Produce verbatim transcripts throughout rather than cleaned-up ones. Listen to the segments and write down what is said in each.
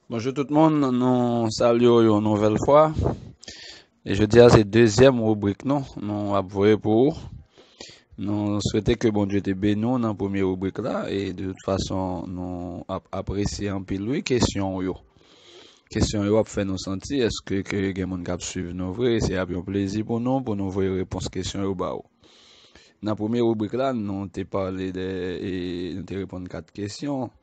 Bonjou tout moun, nou salye w yon nouvèl fwa. E jodi a se dezyèm ribrik nou, nou ap voye pou ou. Nou swete ke Bondye te beni w nan premye ribrik la, e de tout fason nou ap apresye anpil wi kesyon w yo. Kesyon yo ap fè nou santi èske ke gen moun k ap swiv nou vre, se ap yon plezi pou nou, pou nou voye repons kesyon yo ba w. Nan premye ribrik la, nou te pale de, e, nou te reponn kat kesyon.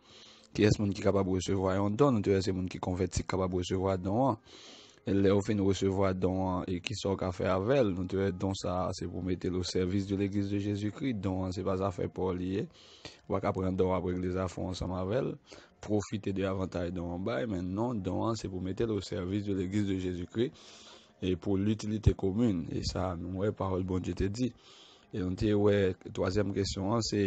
Kiyès moun ki kapab resevwa yon don? Nou te wè se moun ki konvèti ki kapab resevwa don an. E lè ou fin resevwa don an, e kisa w ka fè avè l? Nou te wè don sa a, se pou mete l o sèvis de legliz de Jezikri. Don an, se pa zafè pa w li ye. Ou pa ka pran don w ap regle zafè w ansanm avè l. Pwofite de avantaj don an bay, men non, don an, se pou mete l o sèvis de legliz de Jezikri e pou litilite komin. E sa, nou wè pawòl Bondye te di. E nou te wè, twazyèm kesyon an, se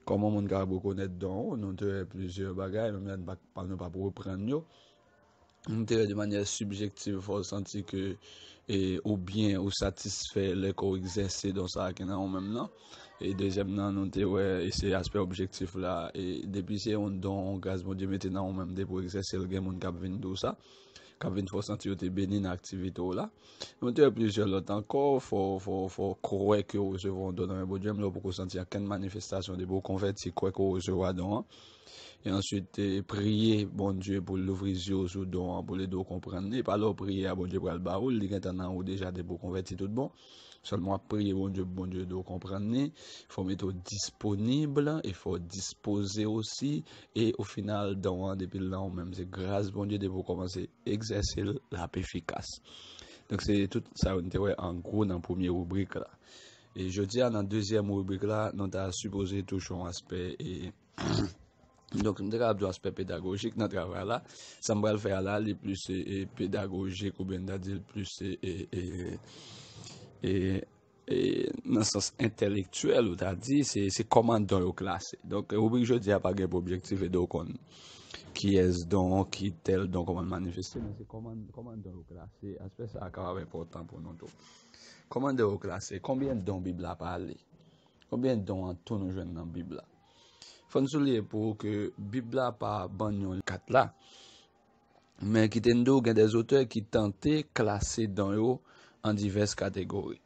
kòman moun ka rekonèt don ou? Nou te wè plizyè bagay, menm lè nou pa, nou p ap reprann yo. Nou te wè de manyè sibjektiv, fò w santi ke, e, ou byen, ou satisfè lè ke w egzèse don sa a ki nan ou menm nan. E dezyèm nan, nou te wè, e se aspè objektif la. E depi se yon don, yon gras Bondye mete nan ou menm, depi w egzèse l, gen moun k ap vin di w sa, k ap vin fè w santi yo te beni nan aktivite w la. Nou te wè plizyè lòt ankò, fò, fò, fò w kwè ke w resevwa yon don nan men Bondye, menm lè w poko santi okenn manifestasyon, depi w konvèti, kwè ke w resevwa don an. E answit, e, priye Bondye pou l louvri zye w sou don an, pou l ede w konprann li. E pa lè w priye a, Bondye pral ba ou l, li gentan nan ou deja depi w konvèti tout bon. Sèlman w ap priye Bondye pou Bondye ede w konprann li. Fò w mete w disponib e fò w dispoze osi. E o final, don an, depi l nan ou menm, se gras Bondye, depi w kòmanse egzèse l, l ap efikas. Donk, se tout sa yo nou te wè an gwo nan premye ribrik la. E jodi a, nan dezyèm ribrik la, nou ta sipoze touche yon aspè, e, donk, nou te kapab di yon aspè pedagojik nan travay la. Sa m pral fè a la, li plis, e, e, pedagojik, oubyen n ta di l plis, e, e, e, e, e, nan sans entèlektyèl, ou ta di, se, se kòman don yo klase. Donk, ribrik jodi a pa gen pou objektif ede w konn kiyès don, ki tèl don, kòman l manifeste, men se kòman, kòman don yo klase. Aspè sa a kapab enpòtan pou nou tou. Kòman don yo klase? Konbyen don Bib la pale? Konbyen don an tou nou jwenn nan Bib la? Fò n souliye pou ou ke Bib la pa ban n yon kat la, men kite n di w gen de zotè ki tante klase don yo an divès kategori.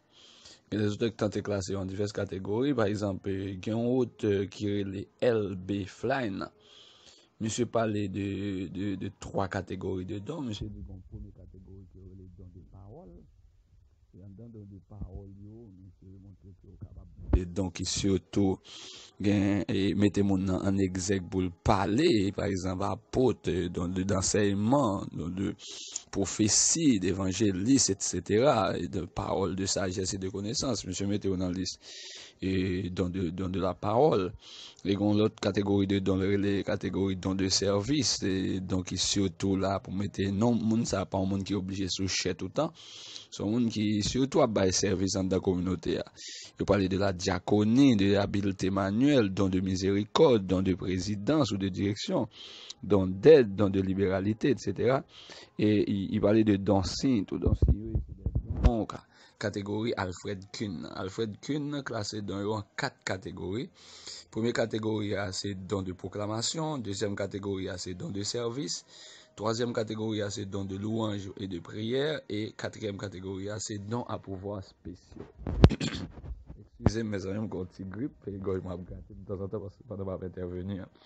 Gen de zotè ki tante klase yo an divès kategori. Pa egzanp, gen yon otè ki rele L B Flynn. Misye pale de, de, de twa kategori de don. Misye di gen yon premye kategori ki rele don de pawòl. E anndan don de pawòl yo, misye montre ke yo kapab de don ki sitou gen, e, mete moun nan an egzèk pou l pale, pa egzanp, apot, e, don de, dansèyman, don de pwofesi, devanjelis, etsetera, e de pawòl de sajès e de konesans. Misye mete yo nan lis, e, don de, don de la pawòl. E gen yon lòt kategori de don, l rele kategori don de sèvis, e don ki sitou la pou mete non moun sa, pa yon moun ki oblije sou chè toutan. Se yon moun ki sitou ap bay sèvis anndan kominote a. Yo pale de la dyakoni, de abilte manyèl, don de mizerikòd, don de prezidans ou de direksyon, don dèd, don de liberalite, etsetera. E i, i pale de don siy tou. Don siy yo, se de don ka-, kategori Alfred Kuhn nan. Alfred Kuhn nan klase don yo an kat kategori. Premye kategori a, se don de pwoklamasyon. Dezyèm kategori a, se don de sèvis. Twazyèm kategori a, se don de louanj e de priyè. E katriyèm kategori a, se don a pouvwa espesyal. Eskize m, mezanmi, m gen yon ti grip, e gòj mwen ap grate m tanzantan paske pandan m ap entèveni an.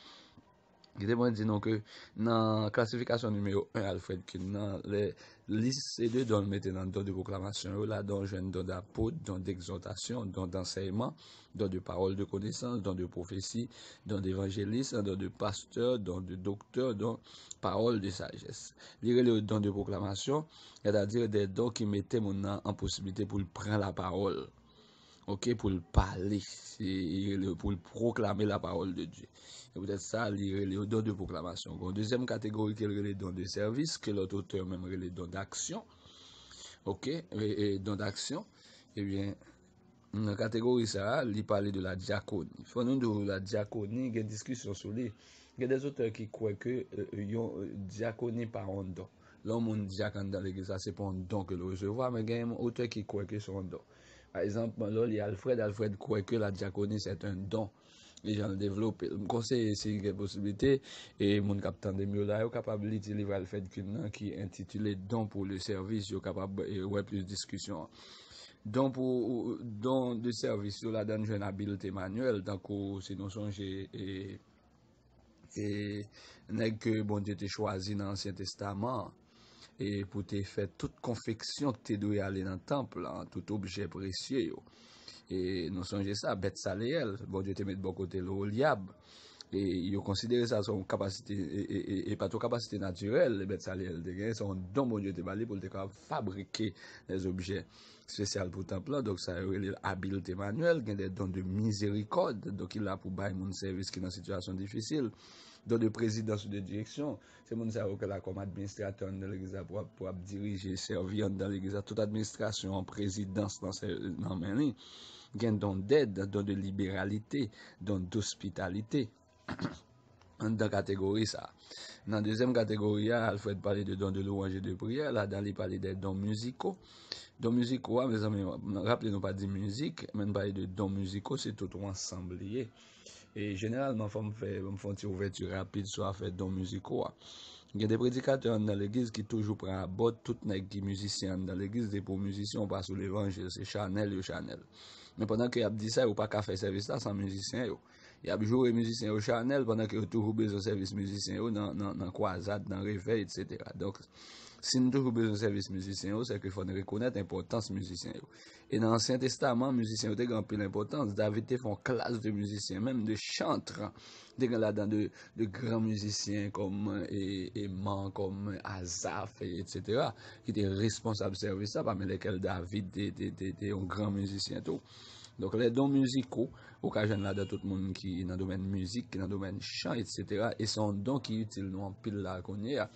Kite mwen di nou ke nan klasifikasyon nimewo en Alfred Kuhn nan, lè lis de don l mete nan don de pwoklamasyon yo, ladan w jwenn don dapot, don degzòtasyon, don dansèyman, don de pawòl de konesans, don de pwofesi, don devanjelis, don de pastè, don de doktè, don pawòl de sajès. Li rele yo don de pwoklamasyon, sètadi de don ki mete moun nan an posiblite pou l pran lapawòl. Oke, pou l pale, se, li rele yo pou l pwoklame lapawòl de Dye. E poutèt sa, li rele yo don de pwoklamasyon. Gon dezyèm kategori ke l rele don de sèvis, ke lòt otè yo menm rele don d'aksyon. Oke, e, e, don d'aksyon. Ebyen, nan kategori sa a, li pale de la dyakoni. Fò nou di w, la dyakoni, gen diskisyon sou li. Gen de zotè ki kwè ke, e, yon, e, dyakoni pa yon don. Lè yon moun dyak anndan legliz la, se pa yon don ke l resevwa, men gen otè ki kwè ke se yon don. Pa egzanp, lè w li Alfred, Alfred kwè ke la dyakoni, c'est un don. e jan l devlope l. M konseye, si gen posiblite, e moun k ap tande m yo la, yo kapab li ti liv Alfred Kuhn nan ki entitile Don pour le service, yo kapab e, wè plis diskisyon an. Don pou don de sèvis yo ladan jwenn abilte manyèl, tankou si nou sonje e, e nèg ke Bondye te chwazi nan Ansyen Testaman an, e pou te fè tout konfeksyon ki te dwe ale nan tanp lan, tout objè presye yo. E nou sonje sa, Bètsaleyèl, Bondye te met bò kote l Olyab. E yo konsidere sa se yon kapasite, e, e, e, e pa t yon kapasite natirèl, Bètsaleyèl te gen, se yon don Bondye te ba li pou l te kapab fabrike dè objè espesyal pou tanp lan. Donk, sa yo rele l abilte manyèl, gen dè don de mizerikòd, donk, ki la pou bay moun sèvis ki nan sitiyasyon difisil. Don de prezidans ou de direksyon, se moun sa yo ke la kòm administratè anndan legliz la pou ap, pou ap dirije, sèvi anndan legliz la. Tout administrasyon an, prezidans nan, nan men li. Gen don dèd, don de liberalite, don dospitalite. Anndan kategori sa. Nan dezyèm kategori a, Alfred pale de don de louanj e de priyè. Ladan li pale de don miziko. Don miziko a, mezanmi, raple nou pa di mizik, men n pale de don miziko, se tout yon ansanm li ye. E jeneralman, fò m fè, m fè yon ti ouvèti rapid sou afè don miziko a. Gen de predikatè anndan legliz ki toujou pran abòd tout nèg ki mizisyen anndan legliz, depi w mizisyen, w pa sou levanjil, se chanèl yo chanèl. Men pandan ke y ap di sa, yo pa ka fè sèvis la san mizisyen yo. Y ap joure mizisyen yo chanèl pandan ke yo toujou bezwen sèvis mizisyen yo nan, nan, nan kwazad, nan revèy, etsetera. Donk, si n toujou bezwen sèvis mizisyen yo, se ke fò n rekonèt enpòtans mizisyen yo. E nan Ansyen Testaman, mizisyen yo te gen anpil enpòtans. David te fè yon klas de mizisyen, menm de chantre. Te gen ladan de, de gran mizisyen kòm e, Eman, kòm Azaf, e, etsetera, ki te responsab sèvis la, pami lèkèl David te, te, te, te yon gran mizisyen tou. Donk, lè don miziko, ou ka jwenn ladan tout moun ki nan domèn mizik, ki nan domèn chan, etsetera. E se yon don ki itil nou anpil la kounye a.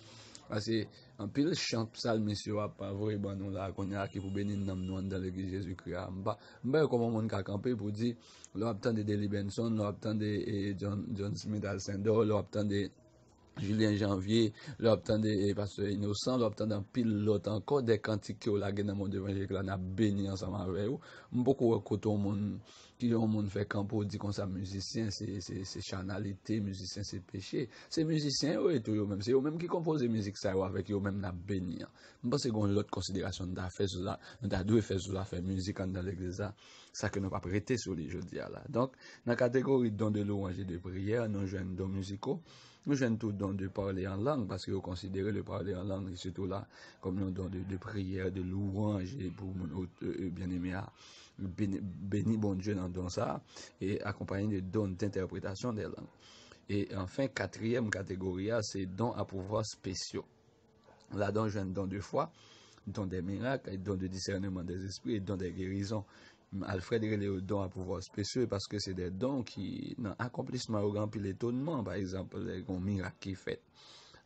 Paske anpil chan psalmis yo ap voye ban nou la kounye a ki pou beni nanm nou anndan legliz Jezikri a. M pa, m pa wè kòman yon moun ka kanpe pou di, lè w ap tande Delly Benson, lè w ap tande e, John, John Smith Alcindor, lè w ap tande Julien Janvier, lè w ap tande e, pastè Innocent, lè w ap tande anpil lòt ankò, de kantik ke yo lage nan mond evanjelik la, n ap beni ansanm avè yo. M poko wè kote yon moun, ki jan yon moun fè kanpe w di konsa mizisyen se, se, se chanalite, mizisyen se peche. Se mizisyen yo ye tou yo menm. Se yo menm ki konpoze mizik sa yo avèk yo menm n ap beni an. M panse gen yon lòt konsiderasyon nou ta fè sou la, nou ta dwe fè sou zafè mizik anndan legliz la. Sa ke nou p ap rete sou li jodi a la. Donk, nan kategori don de louanj e de priyè, nou jwenn don miziko, nou jwenn tou don de pale an lang, paske yo konsidere le pale an lang, sitou la, kòm yon don de, de priyè, de louanj, e pou moun ot-, e, e, byeneme a beni, beni Bondye nan don sa, e akonpaye de don d'entèpretasyon de lang. E anfen, katriyèm kategori a, se don a pouvwa spesyo. Ladan w jwenn don de fwa, don de mirak, don de disèneman de zespri, e don de gerizon. Alfred rele yo don a pouvwa spesyo, e paske se de don ki, nan akonplisman yo, gen anpil etonman. Pa egzanp, lè gen yon mirak ki fèt.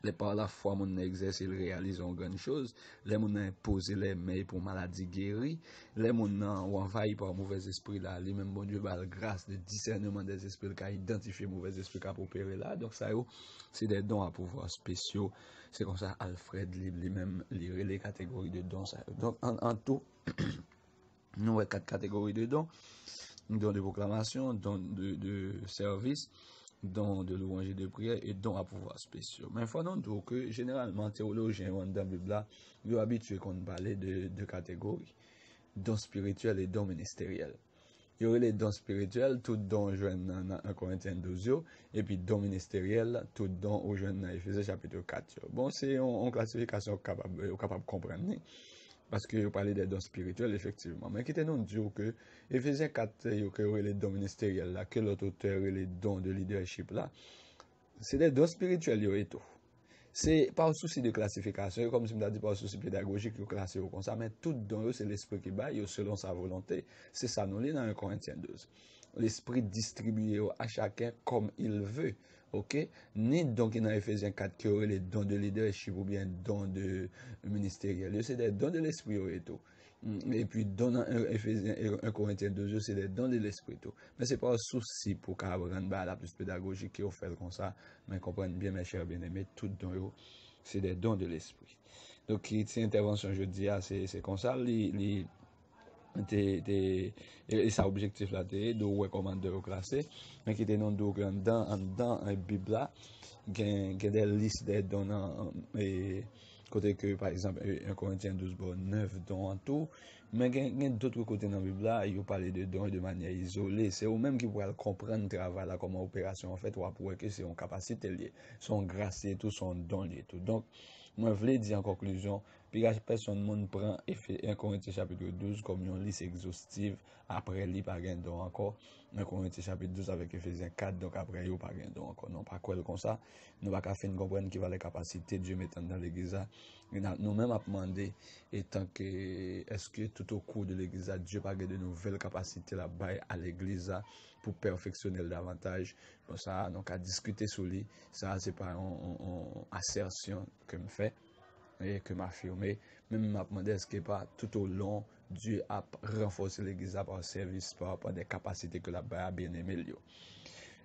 Lè pa lafwa moun nan egzèse, l reyalize yon grann choz. Lè moun nan enpoze lè men pou maladi geri. Lè moun nan ou anvayi pa movèzespri la, li menm Bondye ba l gras de disèneman de zespri, l ka idantifye movèzespri k ap opere la. Donk sa yo, se de don a pouvwa spesyo. Se konsa Alfred li, li menm, li rele kategori de don sa yo. Donk, an, an tou, nou wè kat kategori de don. Don de pwoklamasyon, don de, de sèvis, don de louanj e de priyè, e don a pouvwa spesyo. Men fò nou di w ke, jeneralman, teyolojyen yo anndan Bib la, yo abitye konn pale de de kategori, don espirityèl e don ministeryèl. Yo rele don espirityèl tout don w jwenn nan, nan en Korentyen douz yo, epi don ministeryèl tout don ou jwenn nan Efezyen chapit kat yo. Bon, se yon, yon klasifikasyon ou kapab, ou kapab konprann li, paske yo pale de don espirityèl, efektivman. Men kite nou di w ke Efezyen kat yo ke yo rele don ministeryèl la, ke lòt otè rele don de lidèchip la, se de don espirityèl yo ye tou. Se pa sousi de klasifikasyon, e kòmsi m ta di pa sousi pedagojik yo klase yo konsa, men tout don yo se Lespri ki bay yo selon sa volonte. Se sa nou li nan en Korentyen douz. Lespri distribiye yo a chaken comme il veut. Oke? Ni don ki nan Efezyen kat ke yo rele don de lidèchip oubyen don de ministeryèl. Yo se de don de Lespri yo ye tou. Mm, epi don nan en Efezyen, en Korentyen douz yo se de don de Lespri tou. Men se pa sousi pou ka rann bagay la plis pedagojik ke yo fè l konsa. Men konprann byen, mes chers bien-aimés, tout don yo se de don de Lespri. Donk, ki ti entèvansyon jodi a, se, se konsa, li, li, te, te, e, e sa objektif la te ye, de wè kòman don yo klase, men kite nou di w ke anndan, anndan e, Bib la, gen, gen de lis de don nan e, kote ke, pa egzanp, e, en Korentyen douz ba w nèf don an tou, men gen, gen dòt kote nan Bib la, yo pale de don de manyè izole. Se ou menm ki pral konprann travay la, kòman operasyon an fèt, w ap wè ke se yon kapasite l ye, se yon gras li ye tou, se yon don li ye tou. Donk, mwen vle di an konklizyon, piga pèsonn moun pran Efe-, en Korentyen chapit douz kòm yon lis egzostiv, apre li pa gen don ankò. En Korentyen chapit douz avèk Efezyen kat, donk apre yo pa gen don ankò. Non, pa kwè l konsa. Nou pa ka fin konprann ki valè kapasite Dye met anndan legliz la. E n a, nou menm ap mande, etan ke, èske tout o kou de legliz la, Dye pa gen de nouvèl kapasite l ap bay a legliz la pou pèfeksyone l davantaj? Bon, sa, nou ka diskite sou li. Sa, se pa yon, yon, yon asèsyon ke m fè e ke m afime, men m ap mande èske pa tout o lon Dye ap ranfòse legliz la pa sèvis, pa, pa de kapasite ke l ap bay a byeneme l yo.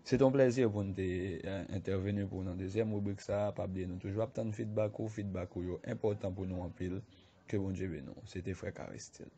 Se te yon plèzi pou n te e, entèveni pou nan dezyèm ribrik sa a. Pa bliye nou toujou ap tann feedback ou. Feedback ou yo enpòtan pou nou anpil. Ke Bondye beni w. Se te frè Caristil.